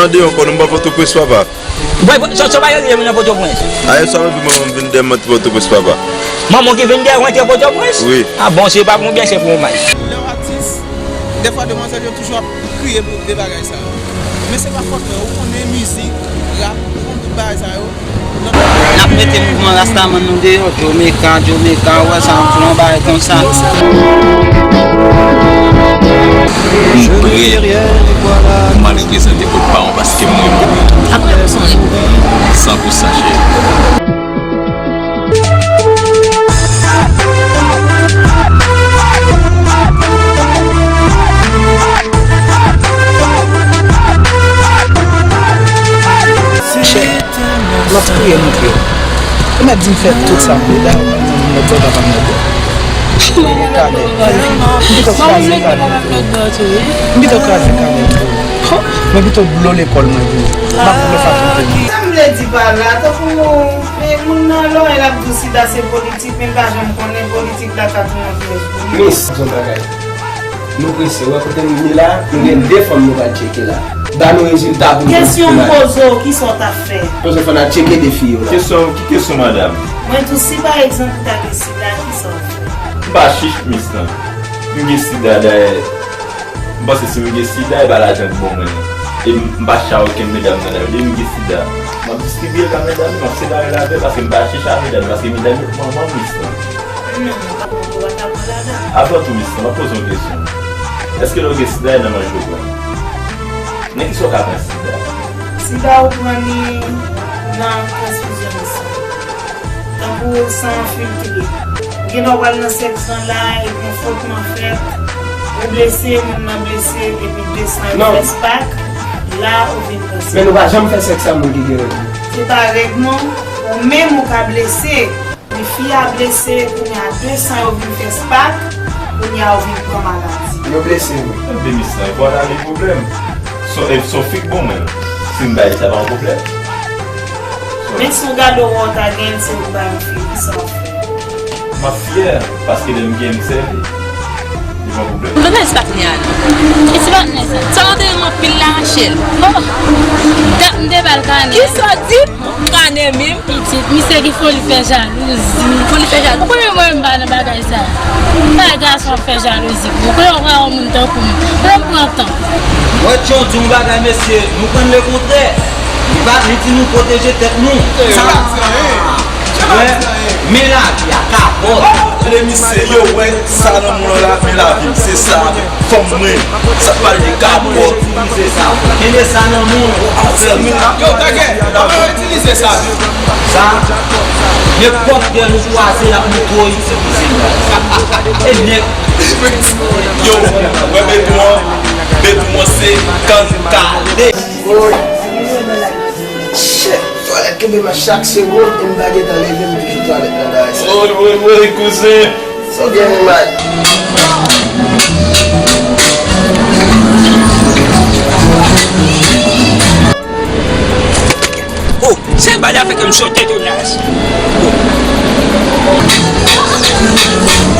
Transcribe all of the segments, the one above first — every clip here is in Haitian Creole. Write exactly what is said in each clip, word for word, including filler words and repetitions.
Deyò ankò, nou pa Pòtoprens, papa. Bòy, sa, sa pa yo rele nan Pòtoprens? A, yè swa mwen vin, manman m vin dèyè m antre Pòtoprens, papa. Manman ki vin dèyè w antre Pòtoprens? Wi. A bon, se pa pou oubyen se pou yon may? Lè w atis, dèfwa demwazèl yo toujou ap kriye pou de bagay sa yo. Men se pa fòt mwen, ou konnen mizik, rap, ou konn tout bagay sa yo. N ap mete mouvman Rastaman nou deyò, Djomekan, Djomekan, ou wè sa, m vle yon bagay konsa. M prè pou m al reprezante kot pa w paske m renmen w. Apre m sonje. San pou san, cheri. Chè, m ap priye montre w. Ou mèt di m fè tout sa m vle, dayè w pa janm mèt bò, papa m mèt bò. Kanè. M pito kraze kanè m pou ou. M pito kraze kanè m pou ou. Mwen pito blo lekòl mwen pou ou. M ap blo fakilte mwen. Sa m vle di pa la, tankou men moun nan lòrèy l ap di w sida se politik, men l pa janm konnen politik la ka tounen pyèj pou li. Miss, yon bagay. Nou prese, wè kote m ye la, nou gen de fanm nou pral tcheke la. Ba nou rezilta pou nou. Kesyon m poze w, kisa w t ap fè? Poze fò n al tcheke de fi yo la. Kesyon, ki kesyon, madanm? Mwen di w, si pa egzanp ou ta gen sida, kisa w ap fè? M pa chich, miss lan. M gen sida, dayè, m panse si m gen sida, e pa lajan k bon mwen. E m, m pa chich a okenn medam nan lavi. Depi m gen sida, m ap distribiye l ba medam yo, m ap separe l avè yo, paske m pa chich a medam, paske medam yo manman miss lan. Avan tou, miss lan, m ap poze w kesyon. Èske lè w gen sida, e nan manje w pran? Nan kisa w ka pran sida? Sida ou pran li nan transfizyon de san. Tankou san an filtre. Gen lè w pral nan sèks lan la, epi yon frotman fèt, ou blese, moun nan blese, epi de san yo fè spak, la ou vin pran sida. Men nou pa janm fè sèks a moun ki gen règ. Se pa règ non, ou menm ou ka blese. Men fi a blese, kounye a de san yo vin fè spak, kounye a yo vin pran maladi. Yo blese wi. Ebyen miss lan, vwala le pwoblèm. Son, e, son fi k bon mwen. Si m bay sa pa yon pwoblèm. Men si w gade w wè w ta gen l, se ou k bay yon fi, kisa w ap fè? M ap fyè, paske lè m gen m sèvi. Li pa yon pwoblèm. M pa nan espasnya non. E ti patnè sa? Sa w antre m anpil la, Rachel. Oh! M te ba l kanè. Kisa w di? Kanè menm. Pitit, misye ki foli fè jalouzi. Foli fè jalouzi. Ou konnen mwen m pa nan bagay sa. M pa gason ap fè jalouzi pou. Ou konnen w pa yon moun tankou m. Fò m pran tan. Wè Tchon di yon bagay mesye, nou konn lekontrè. Li pa, li di nou pwoteje tèt nou. Sa pa di anyen. Wè, men lavi a kapòt. Tande misye, yo wè sa nan mwen la, men lavi m se sa. Fanm mwen, sa k pral gen kapòt. Itilize sa. Kenbe sa nan men w. Yo, tagè, itilize sa. Sa, nenpòt lè nou kwaze, l ap montre w itilize l. E nèg. Yo, wè beton an, beton an se kanz kale. Shit, twalèt kenbe m a chak segonn e m pa gentan leve, m toujou twalèt nan bagay sa. Woy, woy, woy, kouzen. Sa w gen moun mal? Oh, se bal la fè ke m sote tou la.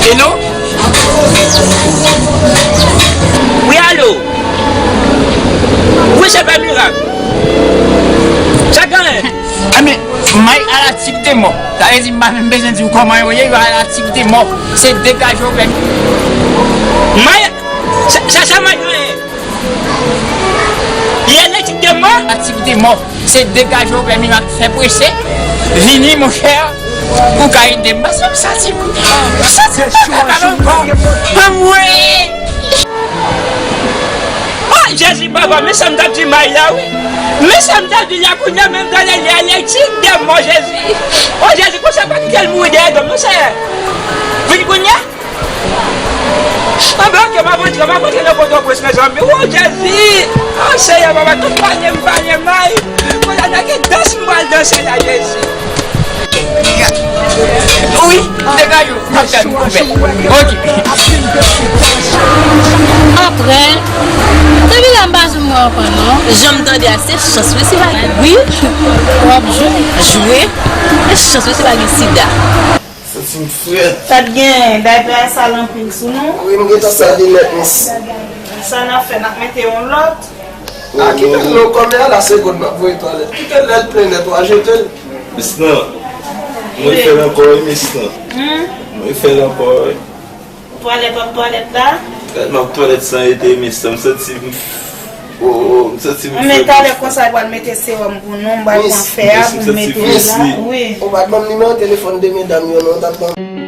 Hello? Wi, alo? Wi, se pa mirak. Sa genyen? Enben, may a la tip de mò. Sa vle di, m pa menm bezwen di w kòman yo ye, yo a la tip de mò. Se degaje w fè. May, sa, sa, sa may genyen? Li a la tip de mò? La tip de mò. Se degaje w fè, mirak, fè prese. Vini, monchè. Ou ka ede m, paske m santi m, m santi m pa kapab ankò. Anmwey! Oh, Jezi, papa, men sa m t ap di may la, wi. Men sa m t ap di la, kounye a menm talè, li ale ti dèm, oh, Jezi. Oh, Jezi, konsa pa kite l mouri dèyè do m, non, Senyè. Vin kounye a. Anben, oke, m ap rantre, m ap rantre nan Pòtoprens, mezanmi. Oh, Jezi! Oh, Senyè, papa, tout pale m, pale may. Kounye a, nan ki dans m pral danse la, Jezi? Wi, degaje w, m ap tann ou, konpè. Oke. Anpren. Depi la, m pa janm wè w ankò, non. Jan m tande a, se chans, wi, si pa gen. Wi. W ap jwe. Jwe. E chans, wi, si pa gen sida. Santi m frèt. Sa t gen, dayè sa l anpil sou nou. Wi, m gentan sèvi nèt, miss. Sa n ap fè, n ap mete yon lòt. A, kite l non, kòmè a la, se gòd m ap voye twalèt. Kite l, lè l plen nèt, w a jete l. Miss nan, mwen fè l ankò, wi, Miss nan. Mwen fè l ankò, wi. Twalèt, w ap twalèt la? Gad, m ap twalèt san ete, Miss nan, m santi m, o, o, m santi m. Men talè konsa, l pral mete sewòm pou nou, m pral pran fè a pou m mete l la. Wi. Ou pa t ban m nimewo telefòn de medam yo, non, w t ap ban m.